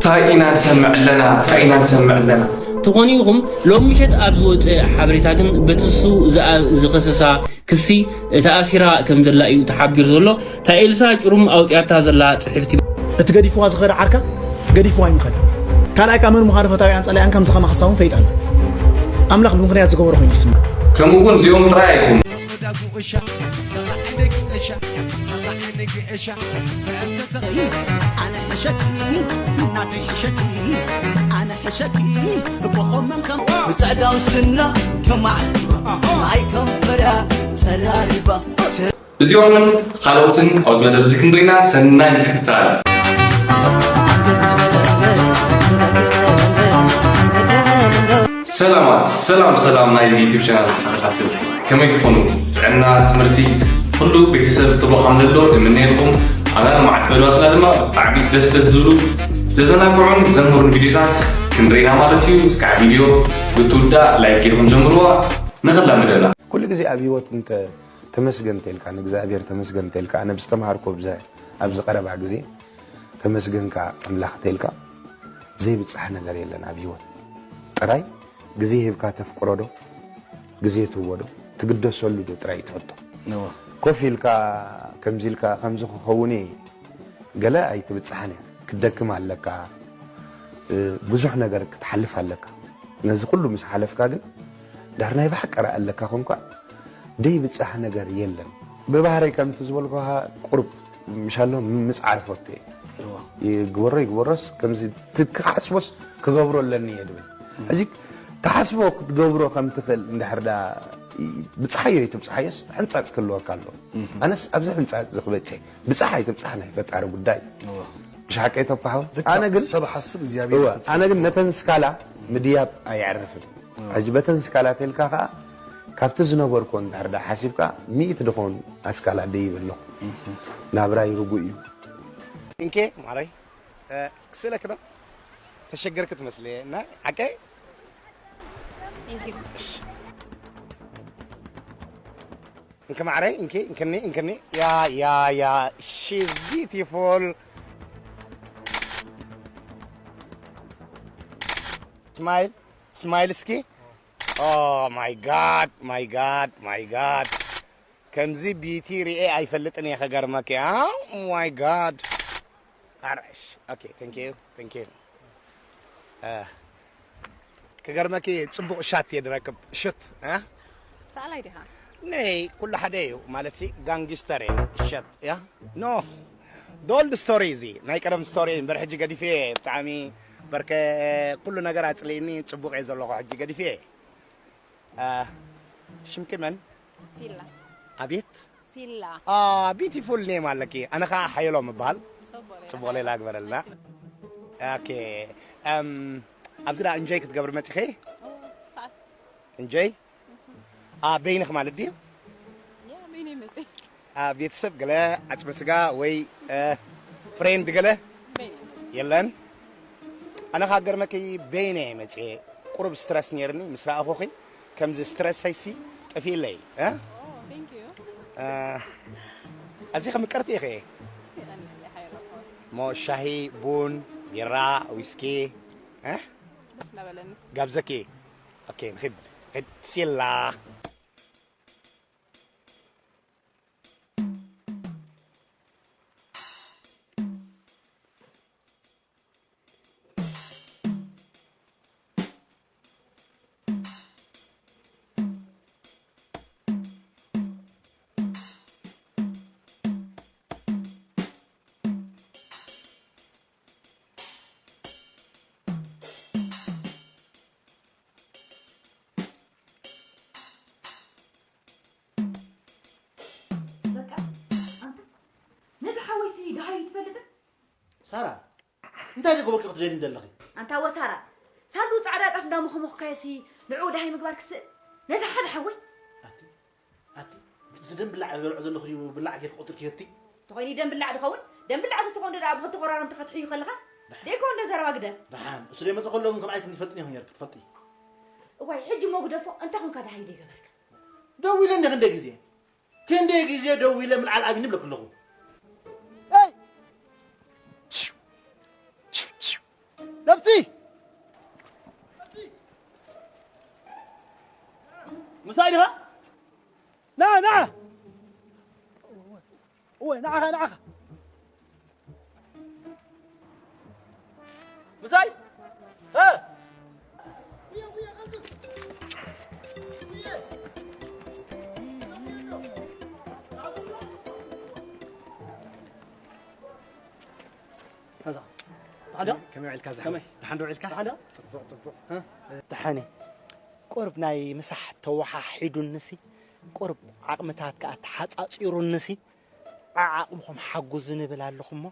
እንታይ ኢና ንሰምዕ ኣለና? እንታይ ኢና ንሰምዕ ኣለና? ተኾኑ ኢኹም። ሎሚ ምሸት ኣብ ዝወፀ ሓበሬታ ግን በቲ እሱ ዝኣ-፣ ዝኸሰሳ ክሲ ተኣሲራ ከም ዘላ እዩ ተሓቢሩ ዘሎ። እታ ኤልሳ ጭሩም ኣውፂኣታ ዘላ ፅሕፍቲ። እቲ ገዲፍዋ ዝኸደ ዓርካ ገዲፍዋ ይምኸድ። ካልኣይ ከኣ መን ምዃኑ ፈታዊኣን ጸላኢኣን ከምዚ ከማኻሳ እውን ፈይጣ ኣላ። ኣምላኽ ብምኽንያት ዝገበሮ ኮይኑ ይስምዕ። ከምኡ እውን እዚኦም ጥራይ ኣይኮኑን። ብጸዕዳው ስና ከማዕሪባ ማይ ከንፈራ ጸራሪባ። እዚኦምን ካልኦትን ኣብዚ መደብ እዚ ክንርኢና ሰናይ ምክትታል። ሰላማት፣ ሰላም ሰላም ናይዚ ዩቲብ ቻናል ተኸታተልቲ ከመይ ትኾኑ? ጥዕና፣ ትምህርቲ፣ ኩሉ ቤተሰብ ጽቡቕ ከም ዘሎ እምነየልኩም። ኣና ንመዓት በልባትና ድማ ብጣዕሚ ደስ ደስ ዝብሉ ዘዘናግዑን ዘምህሩን ቪድዮታት ክንርኢና ማለት እዩ። እስካዕ ቪድዮ ብትውዳእ ላይክ ጌርኩም ጀምርዋ። ንኸላመደና። ኩሉ ግዜ ኣብ ህይወት እንተ ተመስገን ተልካ ንእግዚኣብሔር ተመስገን ተልካ ኣነ ብዝተምሃርኮ ብዛ ኣብዚ ቀረባ ግዜ ተመስገንካ ኣምላኽ ተልካ ዘይብጻሕ ነገር የለን ኣብ ህይወት ጥራይ ግዜ ሂብካ ተፍቅሮ ዶ ግዜ ትህቦ ዶ ትግደሰሉ ዶ ጥራይ ትሕቶ ኮፍ ኢልካ ከምዚ ኢልካ ከምዚ ክኸውን እየ ገለ ኣይትብጻሕን እያ ክትደክም ኣለካ ብዙሕ ነገር ክትሓልፍ ኣለካ ነዚ ኩሉ ምስ ሓለፍካ ግን ዳር ናይ ብሓቂ ርኣ ኣለካ ኮንኳ ደይ ብጻሕ ነገር የለን ብባህረይ ከምቲ ዝበልኩኻ ቁሩብ ምሻሎ ምጽዓር ፈቱ እየ ይግበሮ ይግበሮስ ከምዚ ክሓስቦስ ክገብሮ ኣለኒ እየ ድብል ሕጂ ትሓስቦ ክትገብሮ ከም ትኽእል እንድሕር ዳ ብጽሓዮ ይትብጽሓዮስ ሕንጻጽ ክህልወካ ኣለዎ ኣነስ ኣብዚ ሕንጻጽ ዝክበጽ ብጽሓ ይትብጽሓ ናይ ፈጣሪ ጉዳይ ምሽ ሓቀይ ተኳሓው ኣነ ግን ሰብ ሓስብ እግዚኣብሔር ኣነ ግን ነተን ስካላ ምድያብ ኣይዕርፍን ሕጂ በተን ስካላ ተልካ ከዓ ካብቲ ዝነበርኮ እንድሕር ዳ ሓሲብካ ሚእቲ ድኾን ኣስካላ ደይብ ኣለኹ ናብራይ ርጉእ እዩ እንኬ ማረይ ክስእለክ ነው ተሸገርክ ትመስል እና ሓቀ እንከ ማዕረይ እንከ እንከኒ እንከኒ ያ ያ ያ she's beautiful smile smile እስኪ oh my god my god my god ከምዚ ቢቲ ሪኤ ኣይፈልጥን እየ ከገርመኪ my god ኣራሽ okay thank you thank you ክገርመኪ ጽቡቕ ሻት እየ ድረክብ ሽት ሰኣላይ ዲኻ ነይ ኩሉ ሓደ እዩ ማለት ሲ ጋንጊስተር እየ ሸት ያ ኖ ዶልድ ስቶሪ እዚ ናይ ቀደም ስቶሪ እምበር ሕጂ ገዲፈ ብጣዕሚ በርከ ኩሉ ነገር ኣፅልእኒ ፅቡቅ እየ ዘለኹ ሕጂ ገዲፈ ሽምኪ መን ሲላ ኣቤት ሲላ ቢቲፉል ኔም ኣለኪ ኣነ ከዓ ሓየሎም እበሃል ፅቡቅ ሌላ ግበረልና ኦኬ ኣብዚ ዳ እንጆይ ክትገብሪ መፂኸ እንጆይ በይንኽ ማለት ድዩ ቤተሰብ ገለ ዓፅሚ ስጋ ወይ ፍሬንድ ገለ የለን ኣነ ካብ ገርመኪ በይነ መፅየ ቁሩብ ስትረስ ነይርኒ ምስ ረኣኹኺ ከምዚ ስትረሰይሲ ጠፊእለይ ኣዚኸ ምቅርቲ ኢኸ ሞ ሻሂ ቡን ቢራ ዊስኪ ጋብዘኪ ንኺድ ሲላ በቃ ኣንተ ነዚ ሓወይሲ ደሃዩ ትፈልጥን ሳራ እንታይ ዝገበርኪ ክትደልኒ ዘለኺ ኣንታ ወሳራ ሳሉ ጻዕዳ ጣፍ እንዳመኸመኽካዮሲ ንዕኡ ደሃይ ምግባር ክስእ ነዚ ሓደ ሓወይ ኣቲ ኣቲ እዚ ደም ብላዕ ዝበልዖ ዘለኹ ድዩ ብላዕ ጌርኪ ቁጥር ክህቲ ተኾይኑ ደም ብላዕ ድኸውን ደም ብላዕ ተትኾን ዶ ኣብ ክልተ ቆራርምቲ ከትሕዩ ከለኻ ደይኮን ዶ ዘረባ ግደፍ ደሓን እሱ ደይ መጽእ ከሎ ግን ከምኣይ ክንዲ ፈልጥን ኢኹ ነርክ ትፈልጢ እዋይ ሕጂ ሞ ግደፎ እንታይ ኾንካ ደሃይ ደይገበርካ ደው ኢለ እንደ ክንደይ ግዜ ክንደይ ግዜ ደው ኢለ ምልዓል ኣብኒ ብለኩ ኣለኹ ምሳይ ዲኻ? ና፣ ና። እወ፣ ንዓኻ፣ ንዓኻ። ምሳይ? እ? ሓንሳ። ደሓን ዶ? ከመይ ውዒልካ ዝሓወይ? ከመይ? ደሓን ዶ ውዒልካ? ደሓን ዶ? ጽቡቕ፣ ጽቡቕ። እ? ደሓን እየ። ቁሩብ ናይ ምሳሕ ተወሓሒዱንሲ፣ ቁሩብ ዓቕምታት ከኣ ተሓጻጺሩንሲ፣ ዓዓቕምኹም ሓጉዙኒ እብል ኣለኹ እሞ፣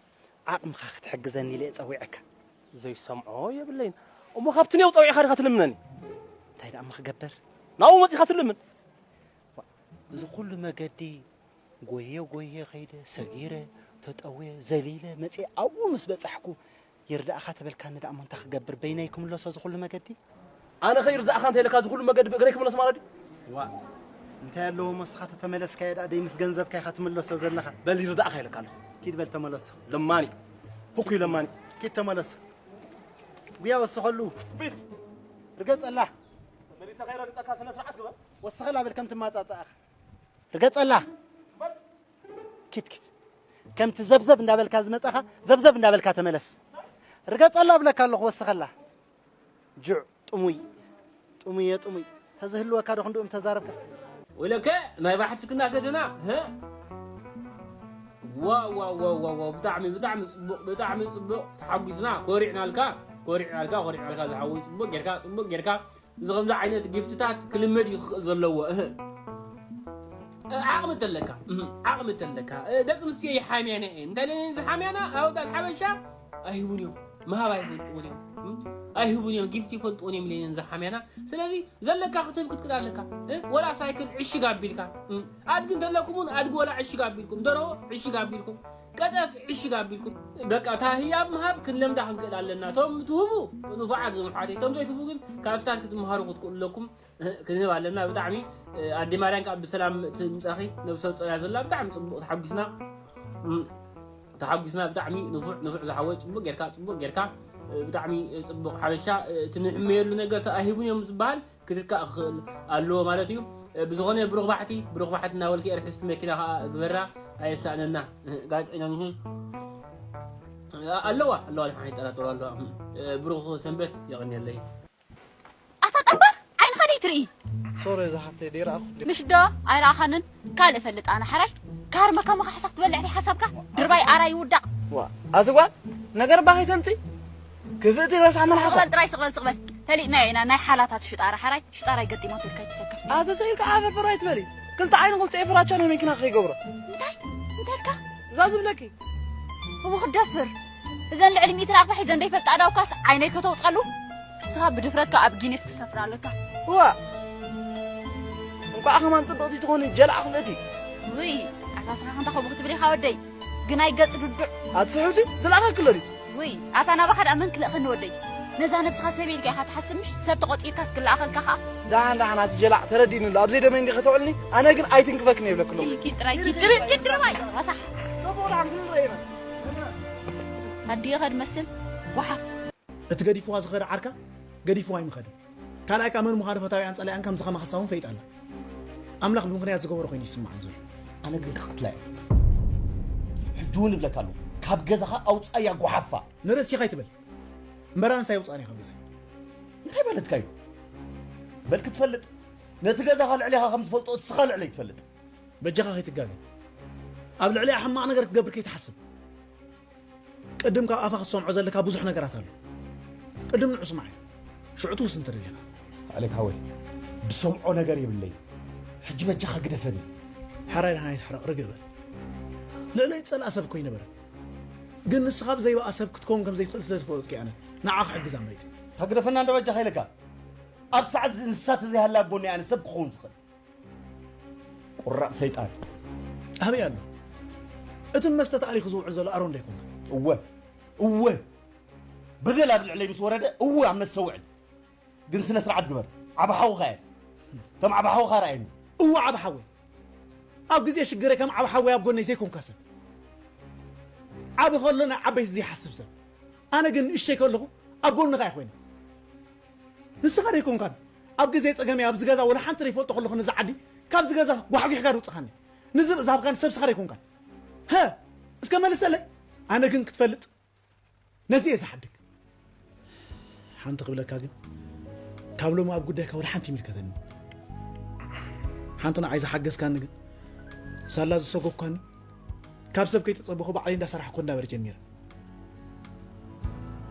ዓቕምኻ ክትሕግዘኒ ኢለ እየ ጸዊዐካ። ዘይሰምዖ የብለይን። እሞ ካብቲ ኔው ጸዊዕካ ዲኻ ትልምነኒ? እንታይ ደኣ እሞ ክገብር? ናብኡ መጺኻ ትልምን? ዋ፣ እዚ ኩሉ መገዲ ጎየ ጎየ ከይደ፣ ሰጊረ፣ ተጠውየ፣ ዘሊለ፣ መጺኤ ኣብኡ ምስ በጻሕኩ፣ ይርዳእኻ ተበልካኒ ደኣ እሞ እንታይ ክገብር? በይነይ ክምለሶ እዚ ኩሉ መገዲ? ኣነ ኸ ይርዳእኻ እንተ ኢለካ እዚ ኩሉ መገዲ ብእግረይ ክምለስ ማለት ድዩ? ዋ፣ እንታይ ኣለዎ እሞ ንስኻ ተተመለስካዮ ደኣ ደይ ምስ ገንዘብካ ኢኻ ትምለሶ ዘለኻ? በል ይርዳእኻ ኢለካ ኣለኹ። ኪድ በል ተመለሶ። ለማኒ። ህኩይ ለማኒ። ኪድ ተመለሶ። ጉያ ወስኸሉ። ቢት። ርገጸላ። መሊሰ ከይረግጸካ ስነ ስርዓት ግበር። ወስኸላ በል ከም ትማጻጻእኻ። ርገጸላ። ኪድ ኪድ። ከምቲ ዘብዘብ እንዳበልካ ዝመጻኻ፣ ዘብዘብ እንዳበልካ ተመለስ። ርገጸላ እብለካ ኣለኹ፣ ወስኸላ። ጁዕ፣ ጥሙይ። ጥሙየ ጥሙይ። ተዝህልወካ ዶ ክንድኡ ምተዛረብካ? ወይለከ፣ ናይ ባሕትክና ዘደና፣ ህ? ዋው፣ ዋው፣ ዋው፣ ዋው፣ ዋው፣ ብጣዕሚ፣ ብጣዕሚ ጽቡቕ፣ ብጣዕሚ ጽቡቕ። ተሓጒስና፣ ኮሪዕናልካ፣ ኮሪዕናልካ፣ ኮሪዕናልካ፣ ዝሓወይ፣ ጽቡቕ ጌርካ፣ ጽቡቕ ጌርካ። እዚ ከምዚ ዓይነት ጊፍትታት ክልመድ እዩ ክኽእል ዘለዎ። እህ። እ፣ ዓቕሚ እንተለካ፣ እህ፣ ዓቕሚ እንተለካ። እ፣ ደቂ ኣንስትዮ ይሓምያና እየን። እንታይ ኢለን ዝሓምያና? ኣወዳት ሓበሻ ኣይህቡን እዮም። ምሃብ ኣይፈልጥዎን እዮም። እም፣ ኣይህቡን እዮም። ጊፍት ይፈልጥዎን እዮም ኢለን ዝሓምያና። ስለዚ ዘለካ ክትህብ ክትክእል ኣለካ። እ፣ ወላ ሳይክል ዕሽግ ኣቢልካ። እም፣ ኣድጊ እንተለኩም እውን ኣድጊ ወላ ዕሽግ ኣቢልኩም። ደርሆ ዕሽግ ኣቢልኩም። ቀጠፍ ዕሽግ ኣቢልኩም። በቃ፣ እታ ህያብ ምሃብ ክንለምዳ ክንክእል ኣለና። እቶም ትህቡ ንፉዓት እዞም ኣሕዋተይ። እቶም ዘይትህቡ ግን ካብ ፍታት ክትመሃሩ ክትክእሉ ኣለኩም። ክንህብ ኣለና። ብጣዕሚ፣ እ፣ ኣደ ማርያም ከኣ ብሰላም ትምጻኺ። ነብሰ ጾር እያ ዘላ። ብጣዕሚ ጽቡቕ፣ ተሓጒስና። እም፣ ተሓጒስና ብጣዕሚ። ንፉዕ፣ ንፉዕ ዝሓወይ፣ ጽቡቕ ጌርካ፣ ጽቡቕ ጌርካ። እ፣ ብጣዕሚ ጽቡቕ ሓበሻ። እ፣ እቲ ንሕመየሉ ነገር ተኣሂቡን እዮም ዝበሃል። ክትካእ ክኽእል ኣለዎ ማለት እዩ። ብዝኾነ ብሩኽ ባሕቲ፣ ብሩኽ ባሕቲ እናበልኪ ርሕስቲ መኪና ኸዓ ግበራ፣ ኣየሳእነና። ጋዜጠኛ ምሂ ኣለዋ፣ ኣለዋ፣ ኣይጠራጠሩ ኣለዋ። ብሩኽ ሰንበት፣ የቐንየለይ። ኣታ ጠንበር፣ ዓይንኻ ደይ ትርኢ? ሶሪ፣ እዛ ሓፍተይ ደይረኣኹ። ምሽ ዶ ኣይረኣኻንን? ካልእ ፈልጥ ኣነ ሓራይ። ካርመካ መኻሕሳ ክትበልዕ ደይ ሓሳብካ? ድርባይ ኣራይ ይውዳቕ። ዋ፣ ኣቲ ጓል፣ ነገር ባኺ ተምጺ? ክፍእቲ ረሳሕ መልሓሳ። ስቕበል ጥራይ፣ ስቕበል፣ ስቕበል። ፈሊጥናዮ ኢና፣ ናይ ሓላታት ሽጣራ ሓራይ፣ ሽጣራ ይገጢማ ትብል ከይትሰከፍ። ኣቲ ስኢልካ ዓፈርፈር ኣይትበሊ። ክልተ ዓይኒ ክልተ ፍራቻ ናይ መኪና ከይገብሮ። እንታይ? እንታይ ኢልካ? እዛ ዝብለኪ። እሞ ክደፍር። እዘን ልዕሊ ሚእቲ ናቕፋ ሒዘን ዘይፈልጣ ዳውካስ ዓይነይ ከተውጻሉ? ንስኻ ብድፍረትካ ኣብ ጊኒስ ትሰፍር ኣለካ። እዋ። እንቋዕ ከማን ጽብቕቲ ትኾኒ ጀላዕ ክፍእቲ። ውይ፣ ኣታ ንስኻ ክንዳ ከምኡ ክትብል ኢኻ ወደይ። ግን ኣይገጽ ዱዱዕ። ኣቲ ስሕብቲ ዝለኣኸኪ ኣሎ ድዩ? ውይ፣ ኣታ ናባኻ ደኣ መን ክልእኸኒ ወደይ? ነዛ ነብስኻ ሰብ ኢልካ ኢኻ ትሓስብ ምሽ? ሰብ ተቖጺርካስ ክለኣኸልካ ኸኣ? ደሓን፣ ደሓን፣ ኣቲ ጀላዕ ተረዲእኒ ኣሎ። ኣብ ዘይደመይ እንዲኺ ከተውዕልኒ? ኣነ ግን ኣይትንክፈክን እየ ይብለኪ ኣለኹ። ኪድ ጥራይ፣ ኪድ፣ ኪድ፣ ኪድ ድርባይ፣ ረሳሕ። ጽቡቕ ደሓን ክንርኢ ኢና። ኣዲኻ ድመስል፣ ጓሓፍ። እቲ ገዲፍዋ ዝኸደ ዓርካ፣ ገዲፍዋ ኣይምኸድን። ካልኣይ ከኣ መን ምዃኑ ፈታዊኣን ጸላኢኣን ከም ዝኸማ ክሳውን ፈሊጣ ኣላ። ኣምላኽ ብምኽንያት ዝገበሮ ኮይኑ ይስምዓን ዘሎ። ኣነ ግን ክቐትላ እየ። ሕጂ እውን እብለካ ኣለኹ፣ ካብ ገዛኻ ኣውጻያ ጓሓፋ። ንርእስኻ ኣይትበል። እምበር ኣንሳ የውጻእኒ ካብ ገዛይ። እንታይ ማለትካ እዩ? በል ክትፈልጥ፣ ነቲ ገዛኻ ልዕሌኻ ከም ዝፈልጦ እስኻ ልዕለይ ትፈልጥ። በጃኻ ከይትጋገ። ኣብ ልዕሊኣ ሕማቕ ነገር ክትገብር ከይትሓስብ። ቅድም ካብ ኣፋ ክትሰምዖ ዘለካ ብዙሕ ነገራት ኣሎ። ቅድም ንዑ ስማዕ። ሽዑ ትውስን ተደሊኻ። ኣሌክ ሓወይ፣ ዝሰምዖ ነገር የብለይ። ሕጂ በጃኻ ግደፈኒ። ሓራይ ደሓን ኣይትሕረቕ፣ ርግእ በል። ልዕለይ ዝጸልኣ ሰብ እኮ ኣይነበረን። ግን ንስኻ ብዘይበኣ ሰብ ክትከውን ከም ዘይትኽእል ስለ ዝፈለጥኩ እየ ኣነ ንዓኻ ክሕግዛ መሪጸ። ተግደፈና እንዶ በጃኻ ኢለካ። ኣብ ሰዓት እዚ እንስሳ ተዘይሃልያ ኣብ ጎኒ ኣነ ሰብ ክኸውን ዝኽእል። ቁራጽ ሰይጣን። ኣበይ ኣሎ? እቲ መስተ ተኣሊኹ ዝውዕል ዘሎ ኣሮን ዶ ኣይኮነን? እወ፣ እወ። በደል ኣብ ልዕለይ ምስ ወረደ፣ እወ ኣብ መስተውዕል። ግን ስነ ስርዓት ግበር። ዓቢ ሓውኻ እየ። ከም ዓቢ ሓውኻ ርኣየኒ። እወ ዓቢ ሓወይ። ኣብ ግዜ ሽግረይ ከም ዓቢ ሓወይ ኣብ ጎነይ ዘይኮንካ ሰብ። ዓቢ ከሎ ናይ ዓበይቲ ዘይሓስብ ሰብ። ኣነ ግን ንእሽተይ ከለኹ ኣብ ጎንኻ እየ ኮይነ። ንስኻ ዶ ኣይኮንካን ኣብ ግዜ ጸገመይ ኣብዚ ገዛ ወላ ሓንቲ ዘይፈልጦ ከለኹ ነዚ ዓዲ ካብዚ ገዛ ጓሕጒሕካ ድውጽኻኒ? ንዝብ ዝሃብካኒ ሰብ ስኻ ዶ ኣይኮንካን? ሃ፣ እስከ መልሰለይ። ኣነ ግን ክትፈልጥ ነዚ እየ ዝሓድግ። ሓንቲ ክብለካ ግን፣ ካብ ሎሚ ኣብ ጉዳይካ ወላ ሓንቲ ይምልከተኒ። ሓንቲ ንዓይ ዝሓገዝካኒ ግን፣ ሳላ ዝሰጎግካኒ፣ ካብ ሰብ ከይተጸበኹ ባዕለይ እንዳሰራሕኩ እንዳበረ ጀሚረ።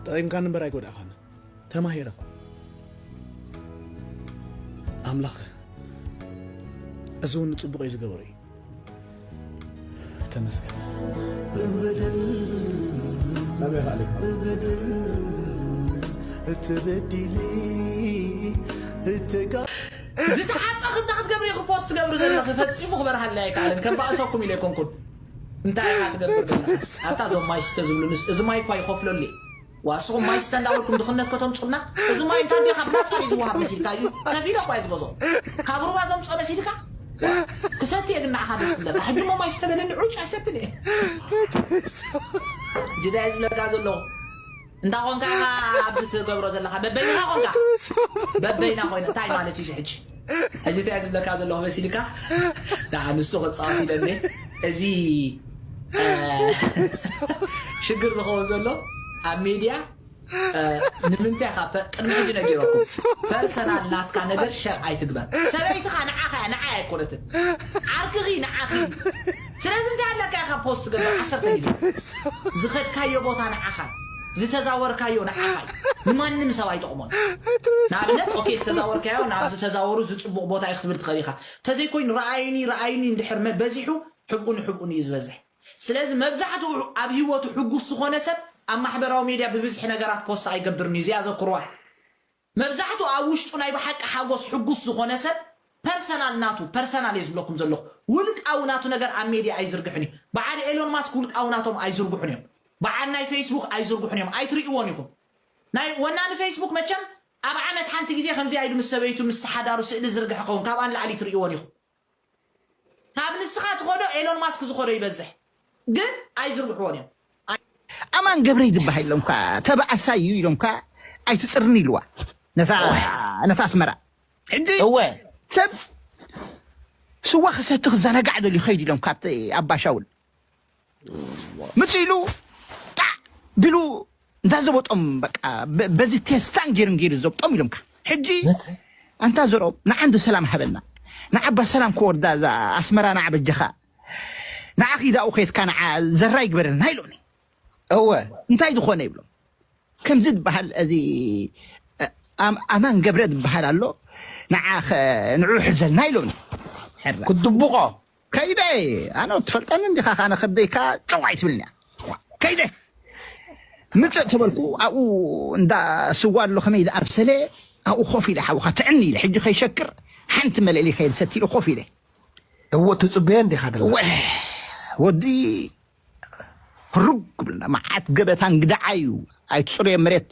ጠቒምካኒ እምበር ኣይጎዳእኻኒ። ተማሂረ ኸዓ። ኣምላኽ እዚ እውን ንጽቡቕ እዩ ዝገበሮ እዩ። ተመስገን። ብበደል ብበደል ተበዲለ እተጋ ዝተሓፀ ክንታ ክትገብሪ ኢኹ ፖስት ትገብሪ ዘለኺ ፈፂሙ ክበርሃልና ኣይከኣልን። ከባእሰኩም ኢለ ኣይኮንኩን። እንታይ ኢኻ ትገብር ዘለኻስ? ኣታ እዞም ማይ ስተ ዝብሉ ንስ-፣ እዚ ማይ እኳ ይኸፍለሉ እዩ። ዋ፣ እስኹም ማይ ስተ እንዳበልኩም ድኽነት ከተምፁልና? እዚ ማይ እንታይ ዲኻ ብናፃ እዩ ዝወሃብ መሲልካ እዩ? ከፊለ እኳ እዩ ዝገዝኦ። ካብ ሩባ ዘምፅኦ መሲልካ? ክሰቲ እየ ግን ንዓኻ ደስ ዝብለካ። ሕጂ እሞ ማይ ስተ በለኒ፣ ዑጭ ኣይሰትን እየ። ሕጂ እንታይ እየ ዝብለካ ዘለኹ? እንታ ኾንካ ኢኻ ኣብዚ ትገብሮ ዘለኻ? በበይንኻ ኾንካ? በበይና ኮይነ እንታይ ማለት እዩ እዚ ሕጂ? ሕጂ እንታይ ዝብለካ ዘለኹ መሲልካ? ደኣ ንሱ ክጻወት ኢለኒ። እዚ፣ እ፣ ሽግር ዝኸውን ዘሎ ኣብ ሜድያ፣ እ፣ ንምንታይ ኢኻ ፐ-፣ ቅድሚ ሕጂ ነጊረኩም። ፐርሰናል ናትካ ነገር ሸር ኣይትግበር። ሰበይትኻ ንዓኻ እያ፣ ንዓይ ኣይኮነትን። ዓርክኺ ንዓኺ። ስለዚ እንታይ ኣለካ ኢኻ ፖስት ትገብር ዓሰርተ ግዜ? ዝኸድካዮ ቦታ ንዓኻ፣ ዝተዛወርካዮ ንዓኻ እዩ። ንማንም ሰብ ኣይጠቕሞን። ንኣብነት፣ ኦኬ፣ ዝተዛወርካዮ ናብ ዝተዛወሩ ዝጽቡቕ ቦታ እዩ ክትብል ትኽእል ኢኻ። ተዘይኮይኑ፣ ረኣዩኒ፣ ረኣዩኒ እንድሕር መ-፣ በዚሑ፣ ሕብኡ ንሕብኡ እዩ ዝበዝሕ። ስለዚ መብዛሕትኡ ኣብ ህይወቱ ሕጉስ ዝኾነ ሰብ ኣብ ማሕበራዊ ሜድያ ብብዝሒ ነገራት ፖስት ኣይገብርን እዩ። እዚኣ ዘክርዋ። መብዛሕትኡ ኣብ ውሽጡ ናይ ብሓቂ ሓጎስ ሕጉስ ዝኾነ ሰብ ፐርሰናል ናቱ፣ ፐርሰናል እየ ዝብለኩም ዘለኹ። ውልቃዊ ናቱ ነገር ኣብ ሜድያ ኣይዝርግሕን እዩ። በዓል ኤሎን ማስክ ውልቃዊ ናቶም ኣይዝርግሑን እዮም። በዓል ናይ ፌስቡክ ኣይዝርግሑን እዮም። ኣይትርእይዎን ኢኹም። ናይ ወናኒ ፌስቡክ መቸም ኣብ ዓመት ሓንቲ ግዜ ከምዚ ኢሉ ምስ ሰበይቱ ምስ ተሓዳሩ ስእሊ ዝርግሕ ኸውን። ካብኣ ንላዕሊ ኣይትርእይዎን ኢኹም። ካብ ንስኻ ትኸዶ ኤሎን ማስክ ዝኾዶ ይበዝሕ። ግን ኣይዝርግሕዎን እዮም። ኣማን ገብረ ይድበሃል ኢሎምካ፣ ተባኣሳይ እዩ ኢሎምካ፣ ኣይትጽርኒ ኢልዋ። ነታ፣ ነታ ኣስመራ። ሕጂ እወ። ሰብ ስዋ ክሰቲ ክዘናጋዕ ደልዩ ኸይድ ኢሎም ካብቲ ኣባ ሻውል። ምጽእ ኢሉ ጣዕ ቢሉ እንዳ ዘበጦም በቃ በ-፣ በዚ ቴስታን ገይሩን ገይሩ ዘብጦም ኢሎምካ። ሕጂ ኣንታ ዘርኦም ንዓንዲ ሰላም ሃበና። ንዓባ ሰላም ክወርዳ እዛ ኣስመራ ንዓ በጃኻ። ንዓ ኺዳኡ ኸይድካ ንዓ ዘራ ይግበረልና ኢሎኒ። እወ። እንታይ ዝኾነ ይብሎም። ከምዚ ዝበሃል እዚ፣ እ፣ ኣም-፣ ኣማን ገብረ ዝበሃል ኣሎ። ንዓ ኸ-፣ ንዑ ሕዘልና ኢሎኒ። ሕራ። ክትድብቖ? ከይደ፣ ኣነ ትፈልጠኒ እንዲኻ፣ ኣነ ከብደይካ ጨው ኣይትብልንያ። ከይደ። ምጽእ ተበልኩ፣ ኣብኡ እንዳ ስዋ ኣሎ፣ ከመይ ዝኣብሰለ፣ ኣብኡ ኮፍ ኢለ ሓውኻ ትዕኒ ኢለ፣ ሕጂ ከይሸክር ሓንቲ መለሊ ከየድ ሰቲ ኢለ ኮፍ ኢለ። እወ፣ ትጽበዮ እንዲኻ ደላ። እወ፣ ወዲ ህሩግ ክብልና፣ መዓት ገበታ እንግዳዓ እዩ፣ ኣይትጽረዮ መሬት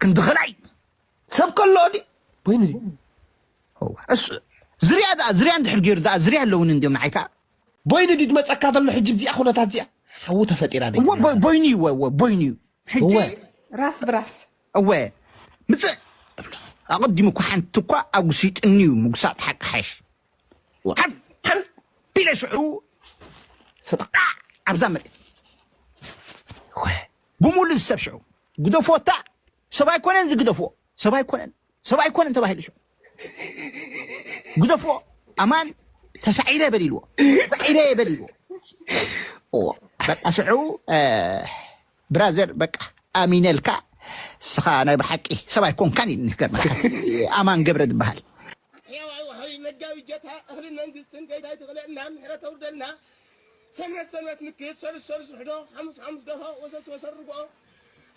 ክንዲ ኸላይ። ሰብ ከሎ ድዩ? በይኑ ድዩ? እወ፣ እሱ ዝርያ ደኣ፣ ዝርያ እንድሕር ገይሩ ደኣ፣ ዝርያ ኣለውን እንድዮም ንዓይ ከኣ። በይኑ ድዩ ዝመጸካ ዘሎ ሕጂ ብዚኣ ኩነታት እዚኣ? ሓዊ ተፈጢራ እወ፣ ደይኮነ? ቦ-፣ ቦይኑ እዩ፣ እወ፣ እወ፣ ቦይኑ እዩ። ሕጂ እወ። ራስ ብራስ። እወ፣ ምጽእ እብሎ። ኣቐዲሙ እኮ ሓንቲ እኳ ኣጉሲጥኒ እዩ፣ ምጉሳጥ ሓቂ ሓሽ። ሓፍ፣ ሓፍ ኢለ ሽዑ ስጣዕ ኣብዛ መሬት። እወ። ብምሉእ ሰብ ሽዑ ግደፎታ፣ ሰብ ኣይኮነን ዝግደፍዎ፣ ሰብ ኣይኮነን፣ ሰብ ኣይኮነን ተባሂሉ ሽዑ። ግደፍዎ፣ ኣማን ተሳዒረ በል ኢልዎ። ተሳዒረ በል ኢልዎ። እወ። በቃ ሽዑ፣ እ፣ ብራዘር፣ በቃ ኣሚነልካ፣ ንስኻ ናይ ብሓቂ ሰብ ኣይኮንካን ኢልኒ። ክገርመካ፣ እቲ ኣማን ገብረ ዝበሃል። ሕያዋይ ወሓዊ መጋቢ ጌታ፣ እኽልን መንግስትን ጌታ ይትኽለልና፣ ምሕረት ኣውርደልና። ሰንበት ሰንበት ምክት፣ ሰሉስ ሰሉስ ውሕዶ፣ ሓሙስ ሓሙስ ደርሆ፣ ወሰብቲ ወሰር ርግኦ።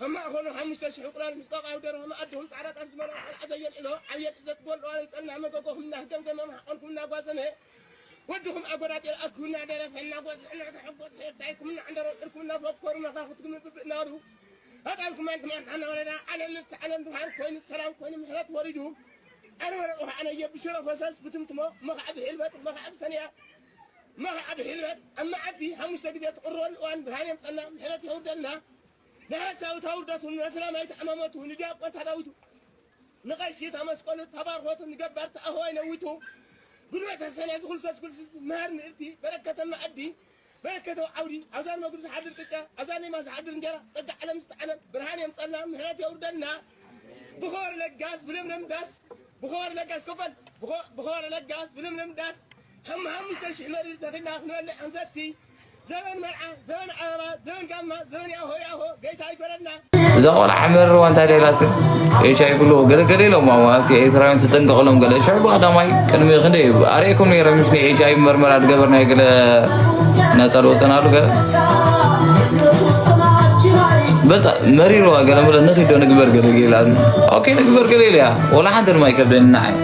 ኣብ ማእኸሉ ሓሙሽተ ሽሕ እንቁላል ምስ ቆቃዊ ደርሆ፣ መኣድኹም ጻዕዳ ጣፍ ዝመልኦ ቆልዓ ዘየልዕሎ፣ ዓብየ ጥዘት ጎልዋ፣ ለምጸልና መገጎኹም እናህገምገመ፣ ማሕቆልኩም እናጓሰመ፣ ወድኹም ኣጎዳጢር ኣድኩም እናደረፈ፣ እናጎስሐ፣ እናተሐጎስሐ፣ ታይኩም እናዓንደረርኩም፣ እናፈኮሩ፣ መኻኽትኩም ብብእ እናበሉ፣ ኣጣልኩም ኣንትማንታ እናወረዳ፣ ዓለም ምስቲ ዓለም ብርሃን ኮይኑ፣ ሰላም ኮይኑ፣ ምሕረት ወሪዱ፣ ኣርበረ ውሃ ኣነየ ብሽረ ፈሰስ ብትምትሞ፣ መኻዕቢ ሒልበት፣ መኻዕቢ ሰንያ፣ መኻዕቢ ሒልበት፣ ኣብ መዓልቲ ሓሙሽተ ግዜ ትቕረበሉ እዋን ብርሃን የምጸልና፣ ምሕረት የውርደልና። ንሓሳዊ ታውርደቱ፣ ንመስላማይ ተኣማመቱ፣ ንዲያቆን ታዳዊቱ፣ ንቐሺ ታመስቀሉ ተባርኾቱ፣ ንገባር ተኣህዋይ ነዊቱ፣ ጉልበት ተሰነ ዝኹልሰስ ጉልስስ መሃር ንእርቲ በረከተ መኣዲ በረከተው ዓውዲ ኣብዛን መግዱ ዝሓድር ቅጫ ኣብዛን ሌማ ዝሓድር እንጀራ ጸጋ ዓለም ዝተዓለም ብርሃን የምጸልና ምሕረት የውርደልና። ብኸወር ለጋስ ብለምለም ዳስ ብኸወር ለጋስ ክፈል ብኸ- ብኸወር ለጋስ ብለምለም ዳስ ሓሙሽተ ሽሕ መሪር ተኺልና ክንበልዕ ክንሰቲ ዘበን መርዓ ዘበን ኣበባ ዘበን ጋማ ዘበን ያሆ ያሆ ጌታ ይፈረድና። እዛ ቆልዓ መረርዋ እንታይ ደላትን ኤች ኣይ ብሎ ገለገለ ኢሎም ኣብቲ ኤርትራውያን ተጠንቀቕሎም ገለ ሽዑ ብቐዳማይ ቅድሚ ክንደይ ኣርእየኩም ነይረ ምሽ ናይ ኤች ኣይ መርመራ ዝገበርናዮ ገለ ናጻ ዝወፀናሉ ገለ በጣ መሪርዋ ገለ ምለ ንኺዶ ንግበር ገለ ገላ ኦኬ ንግበር ገለ ኢለያ ወላ ሓንቲ ድማ ይከብደኒ ንዓይ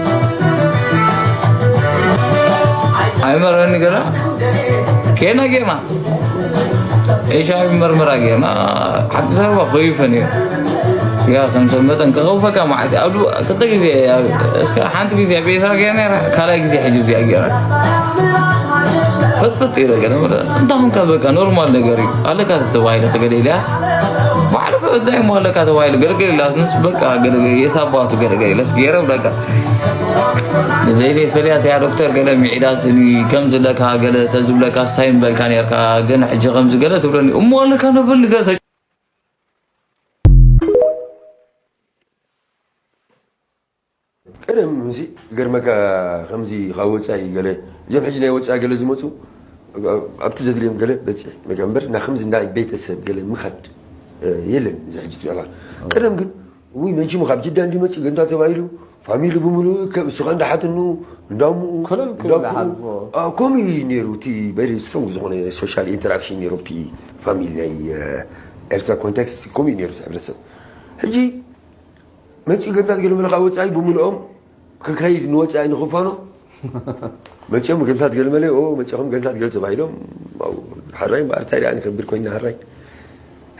ኣይመረኒ ገለ ኬና ጌማ ኤች ኣይ ቪ መርመራ ጌና ሓንቲ ሳርባ ኮይፈን እዩ ያ ከም ሰብ መጠን ክኸውፈካ ማለት ኣብ ክልተ ግዜ እስከ ሓንቲ ግዜ ኣብ ኤርትራ ጌና ካልኣይ ግዜ ሕጂ እዚኣ ጌና ፈጥፈጥ ኢለ ገለ ምለ እንታኹም ከ በቃ ኖርማል ነገር እዩ ኣለካ ተባሂለ ከገለ ኢልያስ ባዕሉ እንታይ እሞ ኣለካ ተባሂለ ገለገለ ኢልያስ ምስ በቃ ገለገለ የሳባቱ ገለገለ ኢልያስ ገይረ ብለካ ንዘይለይ ፈልያት እያ ዶክተር ገለ ሚዒዳትኒ ከምዚ ለካ ገለ ተዝብለካ ስታይ ምበልካ ነርካ ግን ሕጂ ከምዚ ገለ ትብለኒ እሞ ኣለካ ነብል ገለ ቀደም እዚ ገርመካ ከምዚ ካብ ወፃኢ ገለ እዞም ሕጂ ናይ ወፃኢ ገለ ዝመፁ ኣብቲ ዘድልዮም ገለ በፂሕ መጀመር ና ከምዚ ናይ ቤተሰብ ገለ ምኻድ የለን እዚ ሕጂ ትሪኦ ቀደም ግን ውይ መችሙ ካብ ጅዳ እንዲመፅእ ገንዳ ተባሂሉ ፋሚሊ ብምሉኡ ከም እሱኻ እንዳሓትኑ እንዳምኡ ከምኡ እዩ ነይሩ እቲ በሪ ስትሮንግ ዝኾነ ሶሻል ኢንተራክሽን ነይሩ እቲ ፋሚሊ ናይ ኤርትራ ኮንቴክስት ከምኡ እዩ ነይሩ ሕብረተሰብ ሕጂ መፂኡ ገንታት ገለመለ ካብ ወፃኢ ብምልኦም ክከይድ ንወፃኢ ንክፋኖ መፂኦም ገንታት ገለመለ መፂኦም ገንታት ገለ ተባሂሎም ሓራይ በኣርታይ ዳ ከቢድ ኮይና ሓራይ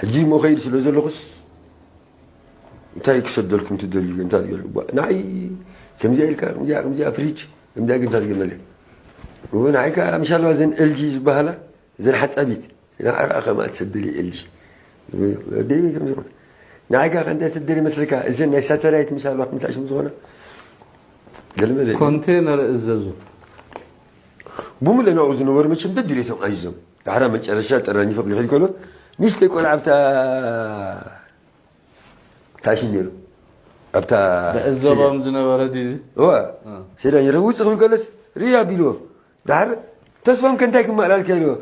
ሕጂ ሞ ከይድ ስለ ዘለኹስ እንታይ ክሰደልኩም ትደልዩ ገንታት ገለ ንዓይ ከምዚኣ ኢልካ ከምዚኣ ከምዚኣ ፍሪጅ ከምዚኣ ገንታት ገለመለ ንዓይ ከዓ ምሻለዋ ዘን ኤልጂ ዝበሃላ እዘን ሓፃቢት ንዓኣ ከማኣ ትሰደሊ ኤልጂ ወደይ ከም ዝኾነ ንዓይ ከዓ እንታይ ስደሊ መስልካ እዘን ናይ ሳተላይት ምሻለዋ ክምታሽ ዝኾነ ገለመለ ኮንቴነር እዘዙ ብሙለ ናብኡ ዝነበሩ መቸም ደድሌቶም ኣዚዞም ዳሕራ መጨረሻ ጠራኒፎ ክድሕል ከሎ ንእሽተይ ቆልዓ ኣብታ ታሽን ነይሩ ኣብታ ዘባም ዝነበረ ድዩ እዋ ሴዳ ነይረ ውፅእ ክብል ከለስ ርያ ቢልዎ ዳሕር ተስፎም ከ እንታይ ክመላልካ ኢልዎ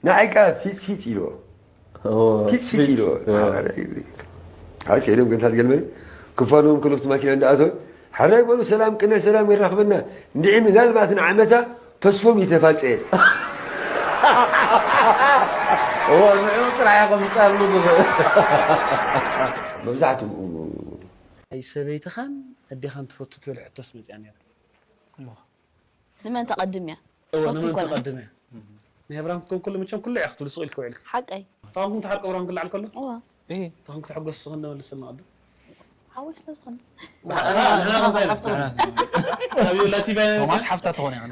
ንዓይ ከኣ ፊፅ ፊፅ ኢልዎ ፊፅ ፊፅ ኢልዎ ሓር ከይዶም ገንታት ገልመ ክፋኖም ከለፍቲ ማኪና እንዳኣተወ ሓራይ በሉ ሰላም ቅነ ሰላም የራኽበና እንድዒ ምናልባት ንዓመታ ተስፎም ይተፋፀ እዎ ንዕኡ ጥራሕ እያ ከምፃሉ ዝኽእል መብዛሕትኡ ኣይ ሰበይትኻን ኣዴኻን ትፈቱ ትብል ሕቶስ መፅያ ነይራ ንመን ተቐድም እያ እወ ንመን ተቐድም እያ ናይ ኣብርሃም ክትከውን ከሎ መቸም ኩሉ እያ ክትብሉ ስቕ ኢልክ ውዒልክ ሓቀይ ታንኩም ተሓርቀ ኣብርሃም ክልዓል ከሎ እዋ ታንኩም ተሐጎስ ዝኾን ነመልሰልና ቅድም ሓወይ ስለ ዝኾነ ቶማስ ሓፍታ ትኾን እያ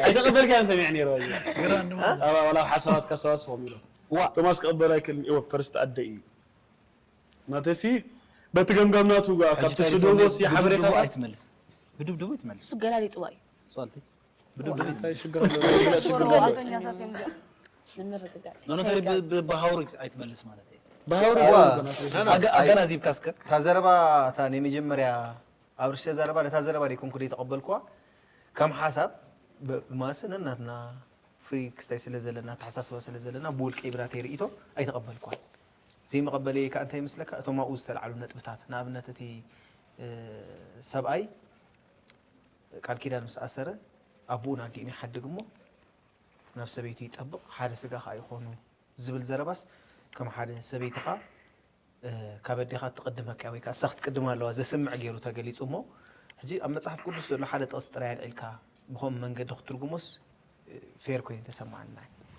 ኣይተቐበልካን ሰሚዐ ነይረ ወላ ሓሳባትካ ሰባስቦም ኢሎም ቶማስ ክቕበል ኣይክእልን እወ ፈርስት ኣደ እዩ ናተሲ በቲ ገምጋም ናቱ ካብቲ ስድህዎ ሲ ሓበሬታታት ኣይትመልስ ብድብድቡ ይትመልስ እሱ ገላሊጥዋ እዩ ሶልቲ ብሃውሪ ኣይትመልስ ማለት እዩ ኣገናዚብካ እስከ እታ ዘረባ እታ ናይ መጀመርያ ኣብ ርእሲ ዘረባ ነታ ዘረባ ደይኮንኩ ደይተቐበልኩዋ ከም ሓሳብ ብማስ ነናትና ፍሪ ክስታይ ስለ ዘለና ተሓሳስባ ስለ ዘለና ብውልቀይ ብናተይ ርእይቶ ኣይተቐበልኳን ዘይመቐበለይ ከዓ እንታይ ይመስለካ እቶም ኣብኡ ዝተላዕሉ ነጥብታት ንኣብነት እቲ ሰብኣይ ቃል ኪዳን ምስ ኣሰረ ኣቦኡን ኣዲኡን ይሓድግ እሞ ናብ ሰበይቱ ይጠብቕ ሓደ ስጋ ከዓ ይኾኑ ዝብል ዘረባስ ከም ሓደ ሰበይትኻ ካብ ኣዴኻ ትቕድመካ ወይ ከዓ እሳ ክትቅድማ ኣለዋ ዘስምዕ ገይሩ ተገሊፁ እሞ ሕጂ ኣብ መፅሓፍ ቅዱስ ዘሎ ሓደ ጥቕሲ ጥራይ ኣልዒልካ ብኸም መንገዲ ክትርጉሞስ ፌር ኮይኑ ተሰማዓኒ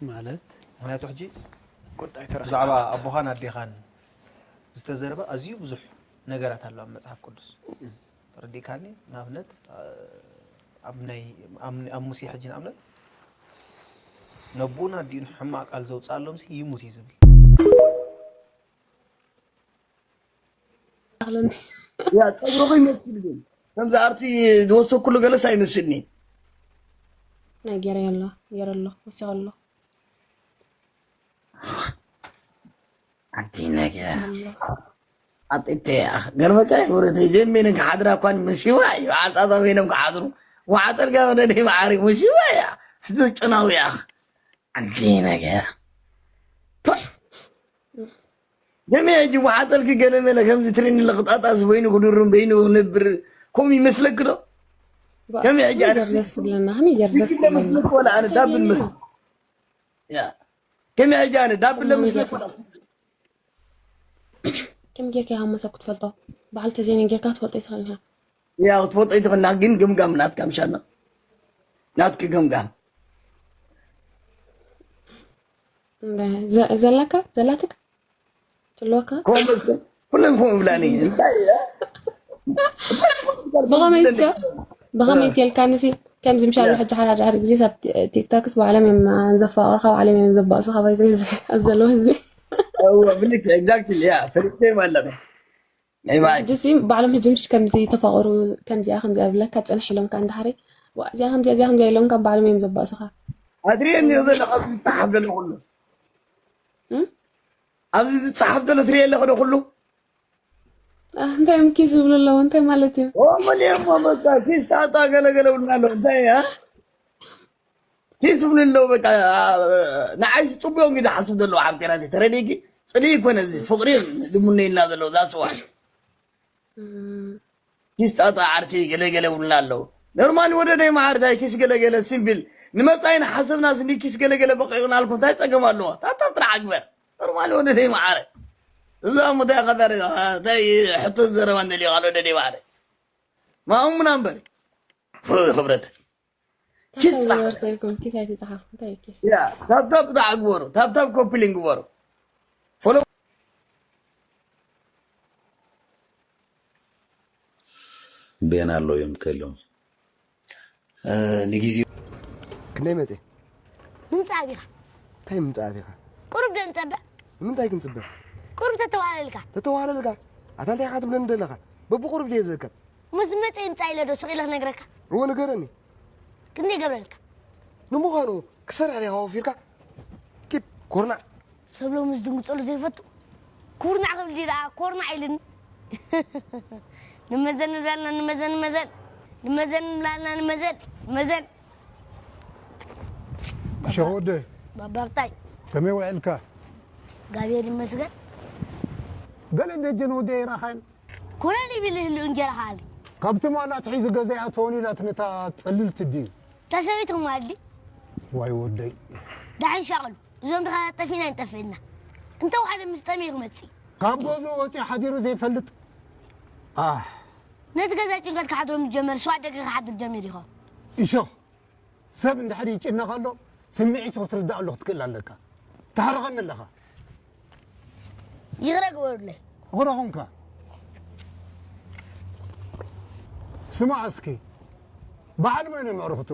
ማለት ምክንያቱ ሕጂ ብዛዕባ ኣቦኻን ኣዴኻን ዝተዘረበ ኣዝዩ ብዙሕ ነገራት ኣሎ ኣብ መፅሓፍ ቅዱስ ተረዲእካኒ ንኣብነት ኣብ ናይ ኣብ ሙሴ ሕጂ ንኣብነት ነቦን ኣዲኡን ሕማቕ ቃል ዘውፅኣሎምሲ ይሙት እዩ ዝብል። ያ ጸጉርኹ ይመስል ግን ከምዚ ኣርቲ ዝወሰኩሉ ገለስ ኣይመስልኒ። ናይ ገይረ ኣሎ ገይረ ኣሎ ወሲኹ ኣሎ ኣንቲ ነገር ኣጥቴያ ገርመካ ይወረተ ጀሜንን ክሓድራ እኳን መሲዋ እዩ ዓጣጣ ኮይኖም ክሓድሩ ዋዓጠልካ ወደ ደይ ማዓሪ መሲዋ እያ ስትጨናዊ እያ ኣንቲ ነገር ጀሜ ሕጂ ዋዓጠልኪ ገለ መለ ከምዚ ትሪኒ ለቕጣጣስ በይኑ ክድሩን በይኑ ክነብር ከምኡ ይመስለኪ ዶ ከመይ ሕጂ ኣነ ደስ ብለና ከመይ ገር ደስ ይግለ መስለኪ ወላ ኣነ ዳብል መስለኪ ያ ከመይ ሕጂ ኣነ ዳብል ለመስለኪ ከም ጌርካ ኢኻ መሰብ ክትፈልጦ በዓል ተዘይነ ጌርካ ክትፈልጦ ይትኽእል ኢኻ ያ ክትፈልጦ ይትኽእልና ግን ግምጋም ናትካ ምሻና ናትኪ ግምጋም ዘለካ ዘላትካ ትልወካ ከምኡ ኩለን ከምኡ ይብላኒ እንታይ ብኸመይ ብኸመይ ቴልካ ንሲ ከምዚ ምሻሉ ሕጂ ሓደ ሓደ ግዜ ኣብ ቲክቶክስ ባዕሎም እዮም ዘፋቅርካ ባዕሎም እዮም ዘባእሱካ ባይዘ ኣብ ዘለዎ ህዝቢ እወ ብልክ exactly ያ ፈሪቀ ማለት ነው ናይ ባይ ሕጂ ሲ ባዕሎም ሕጂ ምሽ ከምዚ ተፋቅሩ ከምዚኣ ከምዚኣ ብለካ ፅንሕ ኢሎም ካ እንዳሓሪ እዚኣ ከምዚኣ እዚኣ ከምዚኣ ኢሎም ካብ ባዕሎም እዮም ዘባእሱካ ኣትሪእኒ ዘለካ ዝፀሓፍ ዘሎ ኩሉ ኣብዚ ዝፀሓፍ ዘሎ ትሪኦ ኣለኹ ዶ ኩሉ እንታይ እዮም ኪስ ዝብሉ ኣለዎ እንታይ ማለት እዩ ኦመን እሞ በቃ ኪስ ጣጣ ገለገለ ብልና ኣለዉ እንታይ እያ ኪስ ብሉ ኣለዉ በቃ ንዓይ ዝፅቡዮም እዩ ዝሓስብ ዘለዉ ሓብቴና ተረዲእኪ ፅልኢ ይኮነ እዚ ፍቅሪ ዝሙነይልና ዘለዉ ዛስዋ ኪስ ጣጣ ዓርከይ ገለገለ ውልና ኣለዉ ኖርማሊ ወደደይ ማዓርታይ ኪስ ገለገለ ሲምፕል ንመፃኢ ንሓሰብና ስኒ ኪስ ገለገለ በቂቕናልኩም እንታይ ፀገም ኣለዎ ታታ ጥራሕ ግበር ኖርማሊ ወደደይ ማዓረ እዛ ሙታይ ከዳሪ እንታይ ሕቶ ዘረባ እንደልዮ ካልኦ ወደደይ ማዓረ ማኡሙና እምበር ክብረት ኪስ ጥራሕ ወርሰልኩም ኪስ ኣይተፃሓፍኩም እንታይ ኪስ ያ ታብታብ ጥራሕ ግበሩ ታብታብ ኮፒሊን ግበሩ ፎሎ ቤን ኣሎ እዮም ከሎም ንግዜኡ ክንደይ መፅእ ምምፃእ ኣቢኻ እንታይ ምምፃእ ኣቢኻ ቁሩብ ዶ ንፀበ ንምንታይ ክንፅበ ቁሩብ ተተዋህለልካ ተተዋህለልካ ኣታ እንታይ ኢኻ ትብለኒ ዘለኻ በብቁሩብ ድየ ዝእከብ ምስ መፀ ይምፃእ ኢለ ዶ ስቕ ኢለ ክነግረካ እወ ንገረኒ ክንደይ ገብረልካ ንምዃኑ ክሰርሕ ዲኻ ወፊርካ ኪድ ኮርናዕ ሰብ ሎሚ ዝድንግፀሉ ዘይፈቱ ኩርናዕ ክብል ድኣ ኮርናዕ ኢልኒ ንመዘን ንብላልና ንመዘን ንመዘን ንመዘን ንብላልና ንመዘን ንመዘን ሸወደ ባባብታይ ከመይ ውዕልካ ጋብሔር ይመስገን ገለ ደጀን ወደ ይራኻን ኮነ ሊብል ህሉ እንጀራ ሃሊ ካብቲ ማላት ሒዙ ገዛ ይኣትወን ኢላትኒ እታ ፅልልቲ ድዩ ተሰቢትኩም ኣድሊ ዋይ ወደይ ዳሕን ሻቕሉ እዞም ድኻ ጠፊና ይንጠፍእና እንተ ሓደ ምስ ጠሚ ክመፅእ ካብ ገዝኡ ወፂኡ ሓዲሩ ዘይፈልጥ ኣህ ነቲ ገዛ ጭንቀት ክሓድሮ ምስ ጀመር ስዋ ደገ ክሓድር ጀሚሩ ይኸውን እሾኽ ሰብ እንድሕር ይጭነቕ ኣሎ ስምዒቱ ክትርዳእ ኣሎ ክትክእል ኣለካ ተሕርቐኒ ኣለኻ ይቕረ ግበሩለይ እኽረ ኹንካ ስማዕ እስኪ በዓል መን እዮም ኣዕርኽቱ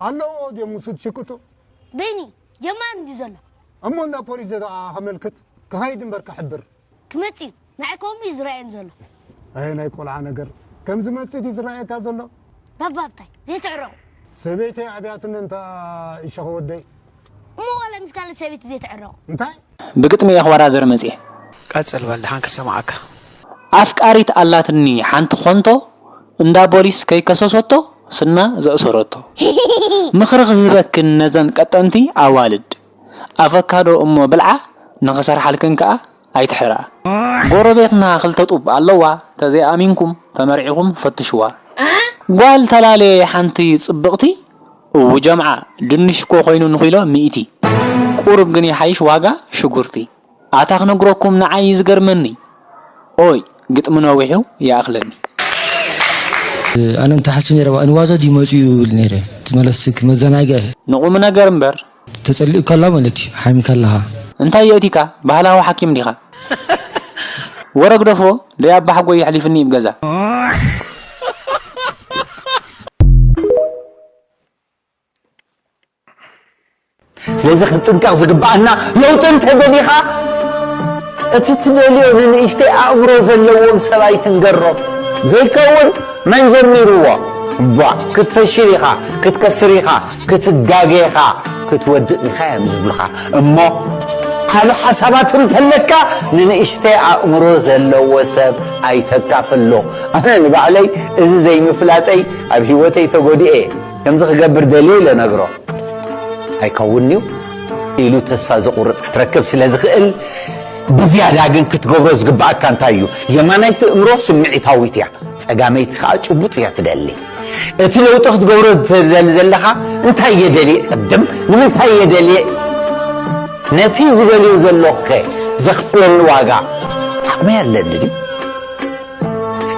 ኣለዎ ድዮም ውሱድ ሽቅጡ በይኒ ጀማሪ እንዲ ዘሎ እሞ እንዳ ፖሊስ ዘደኣ ከመልክት ክኸይድ እምበር ክሕብር ክመጽእ እዩ ንዓይ ከምኡ እዩ ዝረኣየን ዘሎ ኣየ ናይ ቆልዓ ነገር ከም ዝመጽእ ድዩ ዝረኣየካ ዘሎ ባባብታይ ዘይትዕረቑ ሰበይተይ ኣብያትኒ እንታ ይሸኸ ወደይ እሞ ዋላ ምስ ካልእ ሰበይቲ ዘይትዕረቑ እንታይ ብግጥሚ እየ ክወዳደር መፅየ። ቀጽል በል ድሓን ክሰምዓካ። ኣፍቃሪት ኣላትኒ ሓንቲ ኾንቶ እንዳ ቦሊስ ከይከሰሶቶ ስና ዘእሰረቶ። ምኽሪ ክህበክን ነዘን ቀጠንቲ ኣዋልድ ኣቨካዶ እሞ ብልዓ ንኽሰርሓልክን ከኣ ኣይትሕርኣ። ጎረቤትና ክልተ ጡብ ኣለዋ ተዘይኣሚንኩም ተመርዒኹም ፈትሽዋ። ጓል ተላለየ ሓንቲ ጽብቕቲ እው ጀምዓ ድንሽ እኮ ኮይኑ ንኪሎ ሚእቲ ቁሩብ ግን ይሓይሽ ዋጋ ሽጉርቲ ኣታ ክነግረኩም ንዓይ ዝገርመኒ ኦይ ግጥሚ ነዊሑ ይኣኽለኒ ኣነ እንተ ሓስብ ነረ እንዋዘ ድዩ መፅኡ ይብል ነረ ትመለስክ መዘናግዕ ንቑም ነገር እምበር ተፀሊኡ ከላ ማለት እዩ ሓሚም ከለኻ እንታይ የእቲካ ባህላዊ ሓኪም ዲኻ ወረ ግደፎ ደይ ኣባሓጎይ የሕሊፍኒ ይብ ገዛ ስለዚ ክንጥንቀቕ ዝግብኣና ለውጢ እንተደሊኻ እቲ ትደልዮ ንንእሽተይ ኣእምሮ ዘለዎም ሰብ ኣይትንገሮም። ዘይከውን መን ጀሚርዎ? ቧ ክትፈሽል ኢኻ፣ ክትከስር ኢኻ፣ ክትጋገ ኢኻ፣ ክትወድቕ ኢኻ እዮም ዝብሉኻ። እሞ ዓቢ ሓሳባት እንተለካ ንንእሽተይ ኣእምሮ ዘለዎ ሰብ ኣይተካፍሎ። ኣነ ንባዕለይ እዚ ዘይምፍላጠይ ኣብ ህይወተይ ተጎዲኤ እየ። ከምዚ ክገብር ደልየ ኢለ ነግሮ። ኣይከውን'ዩ ኢሉ ተስፋ ዘቑርጽ ክትረክብ ስለ ዝኽእል፣ ብዝያዳ ግን ክትገብሮ ዝግብኣካ እንታይ እዩ? የማናይቲ እምሮ ስምዒታዊት እያ፣ ጸጋመይቲ ከኣ ጭቡጥ እያ ትደሊ። እቲ ለውጢ ክትገብሮ ትደሊ ዘለኻ እንታይ እየ ደልየ ቅድም ንምንታይ እየ ደልየ ነቲ ዝደልዮ ዘለኹኸ ዘኽፍለኒ ዋጋ ዓቕሚ ኣለኒ ድዩ?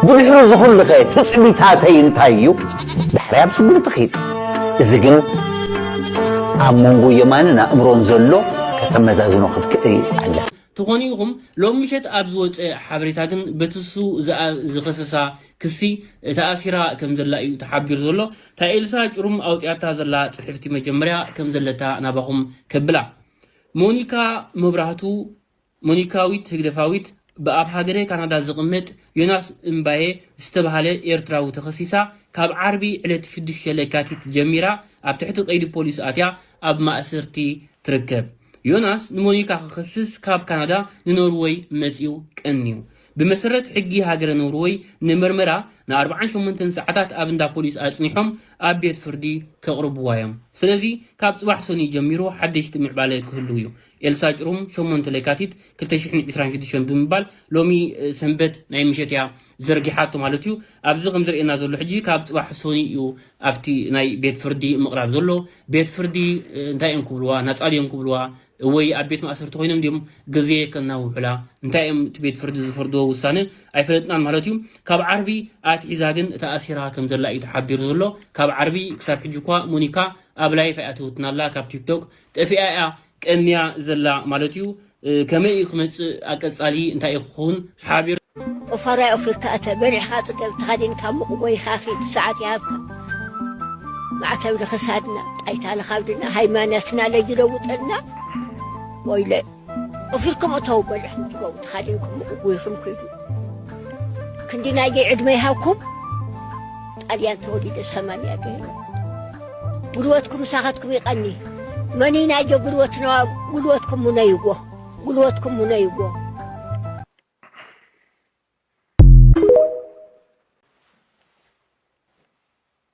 ብድሕሪ ዝኹሉኸ ትጽቢታተይ እንታይ እዩ? ዳሕራይ ኣብ ስጉምቲ ኺድ። እዚ ግን ኣብ መንጎ የማንን ኣእምሮን ዘሎ ከተመዛዝኖ ክትክእል ኣለካ። ተኾነ ይኹም ሎም ምሸት ኣብ ዝወፀ ሓበሬታ ግን በትሱ ዝኣ- ዝኸሰሳ ክሲ ተኣሲራ ከም ዘላ እዩ ተሓቢሩ ዘሎ። ታኤልሳ ጭሩም ኣውፅያታ ዘላ ፅሕፍቲ መጀመርያ ከም ዘለታ ናባኹም ከብላ። ሞኒካ መብራህቱ ሞኒካዊት ህግደፋዊት ብኣብ ሃገረ ካናዳ ዝቕመጥ ዮናስ እምባየ ዝተባህለ ኤርትራዊ ተኸሲሳ ካብ ዓርቢ ዕለት ሽዱሽተ ለካቲት ጀሚራ ኣብ ትሕቲ ቀይዲ ፖሊስ ኣትያ ኣብ ማእሰርቲ ትርከብ። ዮናስ ንሞኒካ ክኸስስ ካብ ካናዳ ንኖርወይ መጺኡ ቀንዩ። ብመሰረት ሕጊ ሃገረ ኖርወይ ንመርመራ ን48 ሰዓታት ኣብ እንዳ ፖሊስ ኣጽኒሖም ኣብ ቤት ፍርዲ ከቕርብዋ እዮም። ስለዚ ካብ ጽባሕ ሰኑይ ጀሚሩ ሓደሽቲ ምዕባለ ክህልው እዩ። ኤልሳ ጭሩም ሸሞንተ ለካቲት ክልተ ሽሕን ዕስራን ሽዱሽተን ብምባል ሎሚ ሰንበት ናይ ምሸት እያ ዘርጊሓቶ ማለት እዩ። ኣብዚ ከም ዝርእየና ዘሎ ሕጂ ካብ ጽባሕ ሰኑይ እዩ ኣብቲ ናይ ቤት ፍርዲ ምቕራብ ዘሎ። ቤት ፍርዲ እንታይ እዮም ክብልዋ? ናጻ ድዮም ክብልዋ? ወይ ኣብ ቤት ማእሰርቲ ኮይኖም ድዮም ግዜ ከናውሑላ? እንታይ እዮም እቲ ቤት ፍርዲ ዝፈርድዎ ውሳነ ኣይፈለጥናን ማለት እዩ። ካብ ዓርቢ ኣትሒዛ ግን ተኣሲራ ከም ዘላ እዩ ተሓቢሩ ዘሎ። ካብ ዓርቢ ክሳብ ሕጂ እኳ ሞኒካ ኣብ ላይፍ ኣይኣተወትናላ ካብ ቲክቶክ ጠፊኣ እያ ቀንያ ዘላ ማለት እዩ። ከመይ እዩ ክመፅእ ኣቀፃሊ እንታይ እዩ ክኸውን ሓቢር ኦፋራይ ኦፊርካ እተ በሊዕኻ ፅገብ ተኻዲንካ ሙቕ ጎይኻ ኺድ ሰዓት ይሃብካ ማዕተብ ንኽሳድና ጣይታ ንኻብድና ሃይማኖትና ለይለውጠልና ወይለ ኦፊርኩም እተው በሊዕኹም ትገቡ ተኻዲንኩም ሙቕ ጎይኹም ኪዱ ክንዲ ናየይ ዕድመ ይሃብኩም ጣልያን ተወሊደ ሰማንያ ገይረ ጉልበትኩም ምሳኻትኩም ይቐኒ መኒ ናዮ ጉልበትና ጉልበትኩም ሙነይዎ ጉልበትኩም ሙነይዎ